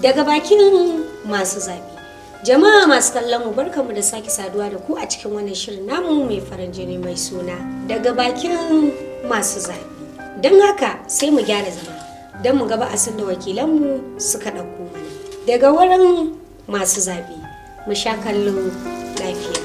Daga bakin masu zaɓe. Jama'a masu kallon mu, barkamu da sake saduwa da ku a cikin wannan shirin namu mai farin jini mai suna Daga bakin masu zaɓe. Don haka sai mu gyara zama don mu ga ba'asin da wakilanmu suka ɗauko mana. Daga wurin masu zaɓe, mu sha kallo lafiya.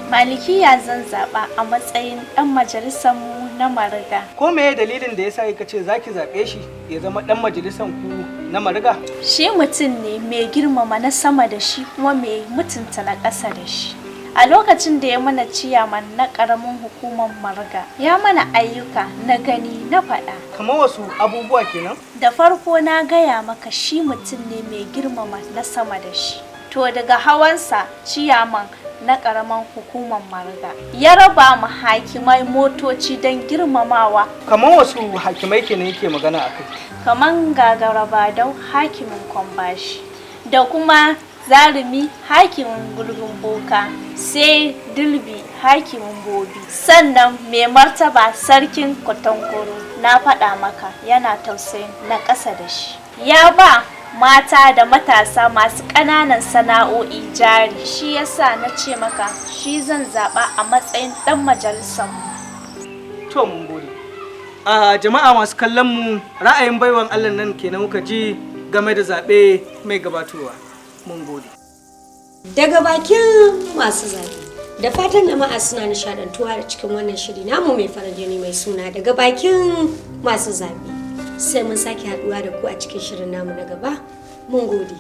Malikiya zan zaɓa a matsayin ɗan majalisarmu na Mariga. Ko meye dalilin da yasa kika ce zaki zaɓe shi ya zama ɗan majalisan ku na Mariga? Shi mutum ne mai girmama na sama da shi kuma mai mutunta na ƙasa da shi. A lokacin da ya mana ciyaman na ƙaramin hukumar Mariga, ya mana ayyuka na gani na faɗa. Kamar wasu abubuwa kenan? Da farko na gaya maka shi mutum ne mai girmama na sama da shi. To daga hawansa ciyaman na ƙaramin hukumar Mariga, ya raba mu hakimai motoci don girmamawa. Kamar wasu hakimai kenan yake magana a kai? Kaman Gagarabadau hakimin Kwambashi da kuma Zarumi hakimin Gulbin Boka, sai Dilbi hakimin Bobi, sannan mai martaba sarkin Kwatankoro. Na faɗa maka yana tausayin na ƙasa da shi. Ya ba mata da matasa masu ƙananan sana'o'i jari. Shi yasa na ce maka shi zan zaɓa a matsayin ɗan majalisar mu. To, mun gode. A jama'a masu kallon mu, ra'ayin baiwan Allah nan kenan muka ji game da zaɓe mai gabatowa. Mun gode. Daga bakin masu zaɓe. Da fatan jama'a suna nishadantuwa da cikin wannan shiri namu mai farin jini mai suna Daga bakin masu zaɓe. Sai mun sake haɗuwa da ku a cikin shirin namu na gaba. Mun gode.